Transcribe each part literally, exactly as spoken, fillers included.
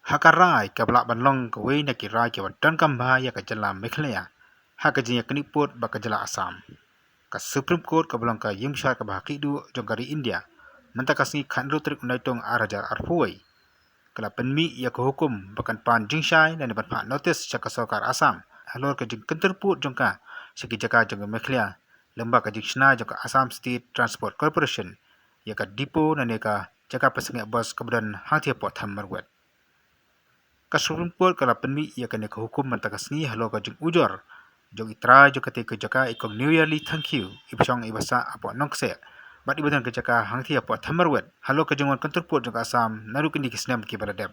Ka rai kaba lah ban long kawei na ki rai ki ban donkam bha ïa ka jylla Meghalaya ha ka jingïakynduh pud bad ka jylla Assam. Ka Supreme Court kaba long ka ïing bishar kaba ha khlieh duh jong ka ri India mynta ka sngi khathynriew tarik u Naitung ar hajar arphew wei ka la pynmih ïa ka hukum ba kan pan jingshai lane ban phah notis sha ka sorkar Assam halor ka jingkyntur pud jong ka sha ki jaka jong ka Meghalaya lyngba ka jingshna jong ka Assam State Transport Corporation ïa ka depot lane ka jaka pynsangeh bus kaba don hangtei hapoh Thammarwet. Ka Supreme Court ka la pynmih ïa kane ka hukum mynta ka sngi halor ka jingujor jong i trai jong katei ka jaka, i Kong Newïarli Thangkhiew, iba shong iba sah hapoh Nongkseh bad iba don ka jaka hangtei hapoh Thammarwet halor ka jingwan kyntur pud jong ka Assam naduh kine ki snem kiba la dep.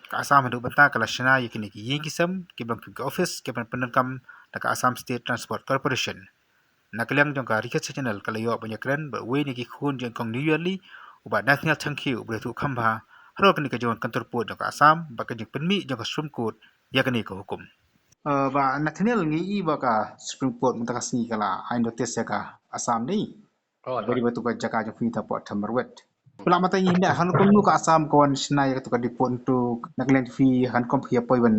Ka Assam haduh mynta ka la shna ïa kine ki ïing ki sem kiba long ki ophis kiba pyndonkam da ka Assam State Transport Corporation. Na ka liang jong ka Ri Khasi Channel ka la ïoh ban ïakren bad uwei na ki khun jong i Kong Newïarli, u Bah Nathaniel Thangkhiew, uba dei u kham bha halor kane ka jingwan kyntur pud jong ka Assam bad ka jingpynmih jong ka Supreme Court ïa kane ka hukum. Uh, Bah Nathaniel, ngi i ba ka Supreme Court mynta ka sngi ka la ai notis ïa ka Assam ne? Oh, ba dei ba tu ka jaka jong phi hapoh Thammarwet. Pula mata ngi hynda han kumno ka Assam ka wan shna ïa ka tu ka depot tu, na ka liang phi han kum phi ïa poi ban,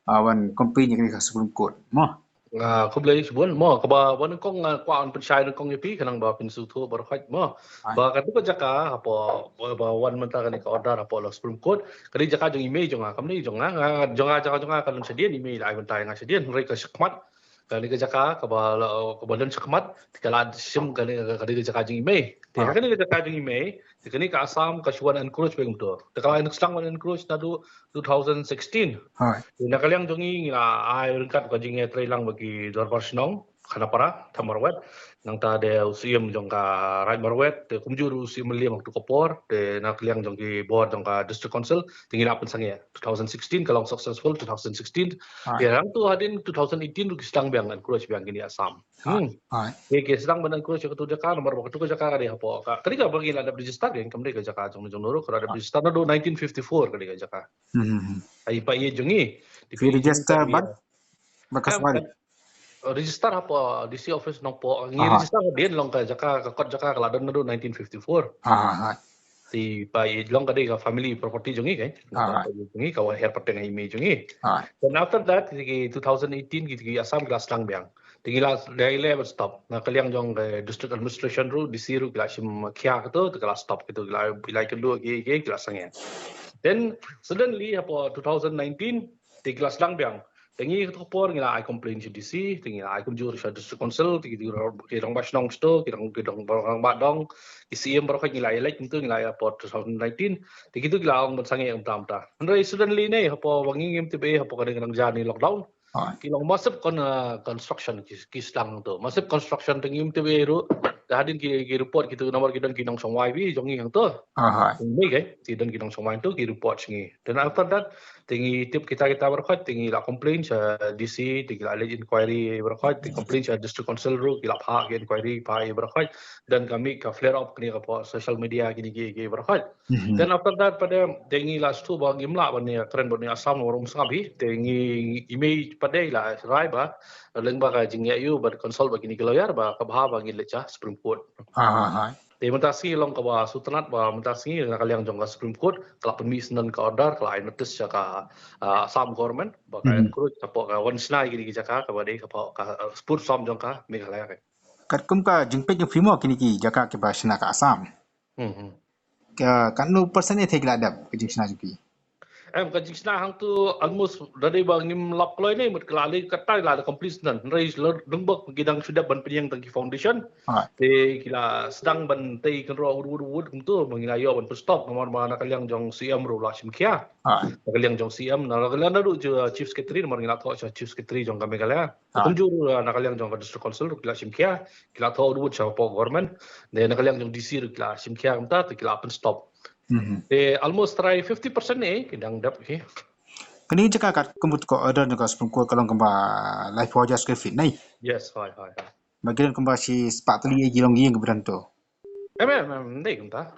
uh, wan complain ïa kane ka Supreme Court mo? Ah, khublei shibun mo, kaba wan kong, ah, kwah ban pynshai kong ïa phi khnang ba phin sngewthuh baroh khoit mo. Ba ka tu ka jaka hapoh ba, ba wan mynta kane ka order hapoh la Supreme Court. Ka dei jaka jong i mei jong nga, kam dei jong nga, nga jong nga, jaka jong nga ka don shadien, i mei la ai bynta ïa nga shadien, hynrei ka shakhmat kane ka jaka kaba la, kaba don shakhmat, te ka la shim kane ka, ka dei ka jaka jong i mei. Te kane ka jaka jong i mei, te kane ka Assam ka shu wan encroach bad kumto. Te ka la sdang wan encroach naduh two thousand sixteen. Te na ka liang jong ngi ngi la ai ryngkat ka jingïatreilang bad ki dorbar shnong Khanapara, Thammarwet. Nangta de u Syiem jong ka Raid Marwet, te kumjuh u Syiem Mylliem ha kato ka por, te na ka liang jong ki bor jong ka District Council, te ngi la pynsangeh. Two thousand sixteen ka long successful, two thousand sixteen. Te hangto hadien two thousand eighteen ruh ki sdang biang encroach biang kine Assam. Hmm. Te ki sdang ban encroach kato jaka, namar ba kato ka jaka ka dei hapoh ka, ka dei kaba ngi la dep register, kam dei ka jaka jong, jong ngi ruh, ka la dep register naduh nineteen fifty-four ka dei ka jaka. Hmm. Ai pa ïa jong ngi. Te phi register bad ba ka sawari. Register hapoh D C office Nongpoh. Ngi register hadien, long ka jaka, ka kot jaka ka la don naduh nineteen fifty-four. Te pa ïa long ka dei ka family property jong ngi, kan. Jong ngi ka wan her pateng i mei jong ngi. Then after that, ki two thousand eighteen ki, ki Assam ki la sdang biang. Te ngi la, ngi la ban stop. Na ka liang jong ka district administration ruh, D C ruh ki la shim khia kato, te ki la stop kato, ki la, ki la ïakynduh ki, ki, ki la sangeh. Then suddenly hapoh two thousand nineteen te ki la sdang biang. Te ngi kato ka por ngi la ai complain sha D C, te ngi la ai kumjuh sha District Council, te ki rangbah shnong shato, ki rang, ki rangbah dong, ki C M baroh ngi la ïaleit kumto, ngi la ïa hapoh two thousand nineteen, te kito ki la ong ban sangeh kumta kumta. Hynrei suddenly ne hapoh ba ngi ngim tip ei hapoh kane ka nang jani lockdown. Ki long massive con-, uh, construction ki, ki sdang to. Massive construction te ngim tip ei ruh. Te hadien ki, ki report kito namar ki don ki nongshong wai bad jong ngi hangto. Ngi, kan, ki don ki nongshong wai to ki report sha ngi. Then after that te ngi tip kita, kita baroh khoit, te ngi la complain sha D C, te ngi la leit inquiry baroh khoit, te complain sha District Council ruh, ki la phah ki inquiry, phah ïa baroh khoit. Then ka mih ka flare up kane ka hapoh social media kine ki, ki baroh khoit. Then after that pat te ngi la shu ba ngim lah ban ïakren bad une u Assam, namar um sngap hi, te ngi, i mei pat i la rai ba lyngba ka jingïaid ïa u bad consult bad kine ki lawyer ba ka bha ba ngin leit sha Supreme Court. Te mynta sngi long kaba sngewtynnat ba mynta sngi na ka liang jong ka Supreme Court ka la pynmih syndon ka order, ka la ai notice sha ka, ah, Assam government ba ka encroach hapoh ka wan shna ïa kine ki jaka kaba dei hapoh ka, ah, pud Assam jong ka Meghalaya, kan. Katkum ka jingpeit jong phi mo, kine ki jaka kiba shna ka Assam, ka, katno percent te ki la dep ka jingshna jong ki? Em, ka jingshna hangto almost da dei ba ngim lap kloi ne, mut ka la leh katta la da complete syndon. Hynrei lada dang bok ki dang shu dep ban pynïeng tang ki foundation. Te ki la sdang ban tei kynroh wut wut wut kumto, ba ngi la ïoh ban pynstop namar ba na ka liang jong C M ruh la shim khia. Na ka liang jong C M, na ka liang naduh Chief Secretary, namar ngi la thoh sha Chief Secretary jong ka Meghalaya. Kumjuh ruh na ka liang jong ka District Council ruh ki la shim khia, ki la thoh wut sha hapoh government. Te na ka liang jong D C ruh ki la shim khia kumta, te ki la pynstop. Te almost trai fifty percent ne ki dang dep hi. Kane ka jaka katkum ka order jong ka Supreme Court ka long kumba laiphew hajar square feet ne? Yes, hooid, hooid, hooid. Ba ki don kumba shispah tylli ki longïing kiba don to. Em, em, em, ym dei kumta.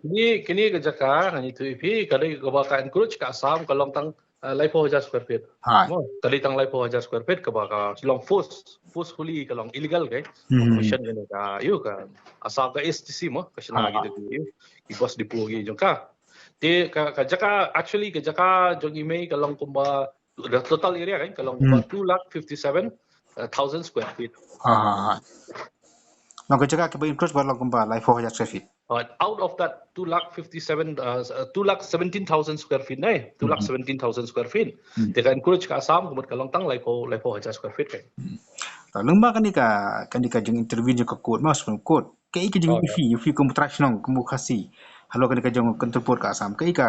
Kine, kine ka jaka ngan ïathuh ïa phi, ka dei kaba ka encroach ka Assam ka long tang, eh, laiphew hajar square feet. Mo, ka dei tang laiphew hajar square feet kaba ka long force, forcefully ka long illegal, kan. Ka commission kane ka, ïa ka Assam ka S T C mo, ka shna kito ki, ïa ki bus depot ki jong ka. Te ka, ka jaka, actually ka jaka jong i mei ka long kumba, the total area kan, ka long kumba two lakh fifty-seven thousand square feet. Nong ka jaka kiba encroach ba long kumba laiphew hajar square feet. Out of that two lakh fifty-seven, uh, two lakh seventeen thousand square feet ne, two lakh seventeen thousand square feet. Te ka encroach ka Assam kumba ka long tang laiphew, laiphew hajar square feet kan. Lengba kane ka, kane ka jing intervene jong ka court ma, Supreme Court. Kaei ka jing ifi, ifi kum trai shnong, kum Khasi. Halor kane ka jong ka report ka Assam. Kaei ka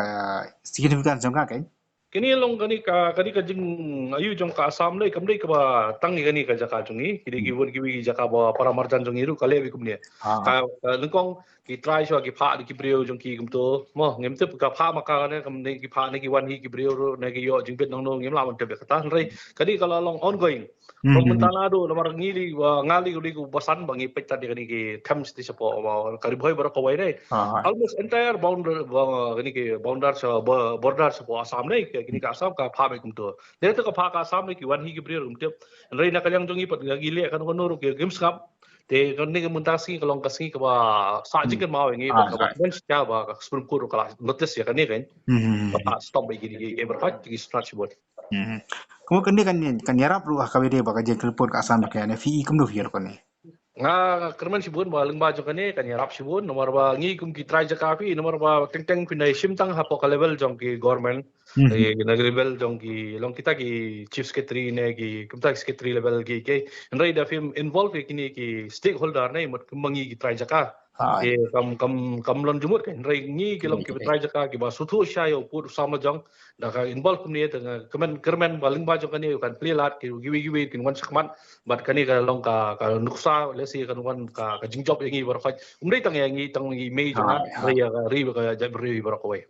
significance jong ka kan? Kane long kane ka, kane ka jing ayu jong ka Assam le, kam dei kaba tang kane ka jaka jong i, kine ki won ki wi jaka ba para marjan jong i ruh ka le bi kumne. Ka, ka nyngkong ki trai shuwa ki phah ki briew jong ki kumto. Mo, ngim tip ka phah ma ka ne, kam ne ki phah ne ki wan hi ki briew ruh ne ki ïoh jingbit nangno, ngim lah ban tip kata. Hynrei kane ka la long ongoing. From mynta naduh namar ngi li, nga li, li ku basan ba ngi peit tad ïa kane ki Thames te shapoh ka Ri Bhoi baroh kawei ne. Almost entire boundary, kane ki boundary sha, border shapoh Assam ne, kane ka Assam ka phah beit kumto. Ne te ka phah ka Assam ne ki wan hi ki briew kumto. Hynrei na ka liang jong ngi pat ngi leh kano kano ruh ki ngim sngap. Te kane ka mynta sngi ka long ka sngi kaba sah jingkynmaw ïa ngi, ba ka ba ka Supreme Court ruh ka la notice ïa kane kan. Ba stop beit kine ki, ki, ki, ki start shibun. Kumno kane kan, kan ïarap ruh ha kawei de ba ka jingkyrpad ka Assam ka ne, phi i kumno phi ïarap kane? Nga kyrmen shibun ba lyngba jong kane kan ïarap shibun, namar ba ngi kum ki trai jaka phi, namar ba teng teng phi nai shim tang hapoh ka level jong ki government. Ki na level jong ki, long kita ki chief secretary ne ki, kumta ki secretary level ki, ki. Hynrei da phim involve ki kine ki stakeholder ne, mut kum ngi ki trai jaka. Kam, kam, kam long jumut kan. Hynrei ngi ki long ki trai jaka kiba sngewthuh shai ïa u pud u sam la jong. Da ka involve kumne te nga kyrmen, kyrmen ba lyngba jong kane kan plie lad ki, kiwei kiwei kin wan shakhmat. Bad kane ka long ka, ka nuksa, lehse kan wan ka, ka jingjop ïa ngi baroh. Ym dei tang ïa ngi, tang ïa i mei jong nga, hynrei ïa ka ri, ka jaitbynriew baroh kawei.